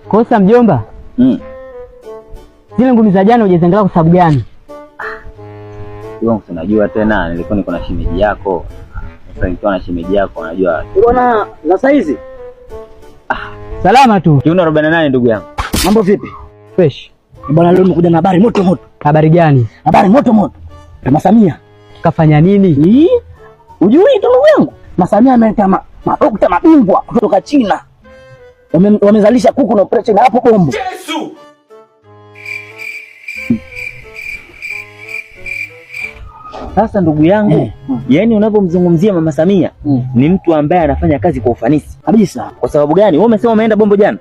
Kosa mjomba. Zile ngumi za jana hujaziangalia kwa sababu gani? Wewe unajua tena nilikuwa niko na shemeji yako. Sasa nikiwa na shemeji yako unajua. Bwana na saizi? Salama tu. Kiuno 48 ndugu yangu. Mambo vipi? Fresh. Bwana leo nimekuja na habari moto moto. Habari gani? Habari moto moto. Mama Samia kafanya nini? Hujui ndugu yangu? Mama Samia ameleta madokta mabingwa kutoka China. Wamezalisha kuku na operation hapo Bombo. Yesu. Sasa ndugu yangu, yaani unapomzungumzia Mama Samia ni mtu ambaye anafanya kazi kwa ufanisi kabisa. Kwa sababu gani? Wewe umesema umeenda Bombo jana?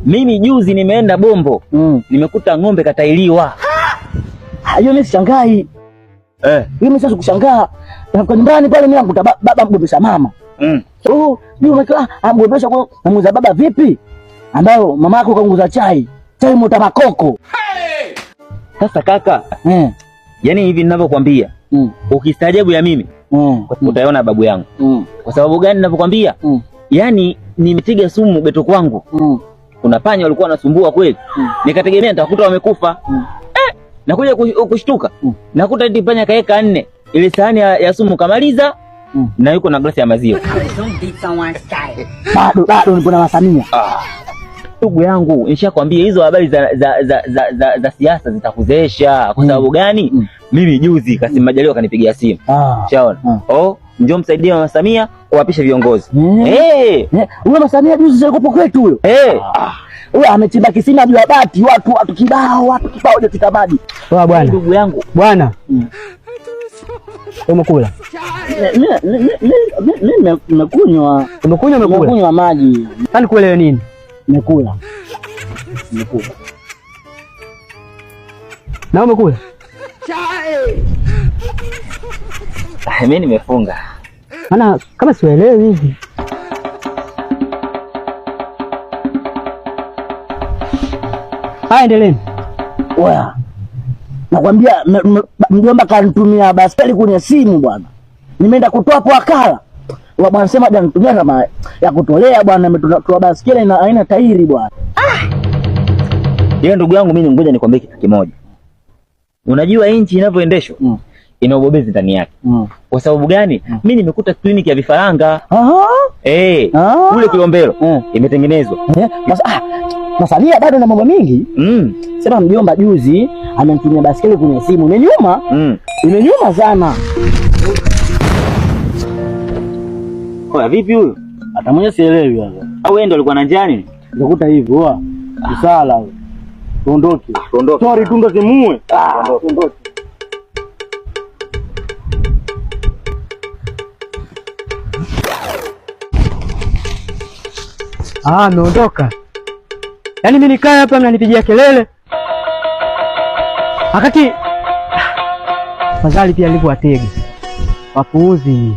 Mimi juzi nimeenda Bombo. Nimekuta ng'ombe katailiwa. Hiyo mimi sishangai. Mimi sasa kushangaa. Kwa nyumbani pale mimi nakuta baba mgombesha mama. Oh, mimi umekaa amgombesha kwa namuuliza baba vipi? Ambayo mama yako kaunguza chai. Chai mota makoko. Hey! Sasa kaka, yaani hivi ninavyokuambia, ukistaajabu ya mimi, utaona babu yangu. Kwa sababu gani ninavyokuambia? Yaani nimetega sumu beto kwangu. Kuna panya walikuwa wanasumbua kweli. Nikategemea nitakuta wamekufa. Nakuja kushtuka. Nakuta eti panya kaeka 4. Ile sahani ya sumu kamaliza. Na yuko na glasi ya maziwa. Bado nipo na Samia. Ndugu yangu, nishakwambia hizo habari za siasa zitakuzeesha. Kwa sababu gani? Mimi juzi Kassim Majaliwa kanipigia simu. Shaona. Oh, njoo msaidie Mama Samia kuapisha viongozi. Huyo Mama Samia juzi alikuwa kwetu huyo. Huyo amechimba kisima juu ya bati, watu kibao, watu kibao hujafika maji. Poa bwana. Ndugu yangu. Bwana. Umekula? Mimi nimekunywa. Umekunywa, umekula? Nimekunywa maji. Sasa nikuelewe nini? Nimekula. Nimekula. Na umekula? Mimi nimefunga. Maana kama sielewi hivi. Haya, endeleeni. Oya. Nakwambia mjomba kanitumia baskeli kwenye simu bwana. Nimeenda kutoa hapo wakala. Wa bwana sema hajanitumia kama ya kutolea bwana, ametoa baskeli na aina tairi bwana. Yeye ndugu yangu, mimi ngoja nikwambie kitu kimoja. Unajua nchi inavyoendeshwa ina ubobezi ndani yake. Kwa sababu gani? Mimi nimekuta kliniki ya vifaranga. Kule Kilombero imetengenezwa. Masalia bado na mambo mingi. Sema mjomba juzi amenitumia baskeli kwenye simu. Imeniuma. Imeniuma sana. Oya, vipi huyu? Hata mwenyewe sielewi sasa. Au yeye ndo alikuwa na njaa nini? Nikuta hivyo, oa. Msala huyo. Tuondoke. Tuondoke. Sorry, tundoke muue. Tuondoke. Ameondoka. Yaani mimi nikae hapa mnanipigia kelele. Wakati fadhali pia nilipowatega. Wapuuzi.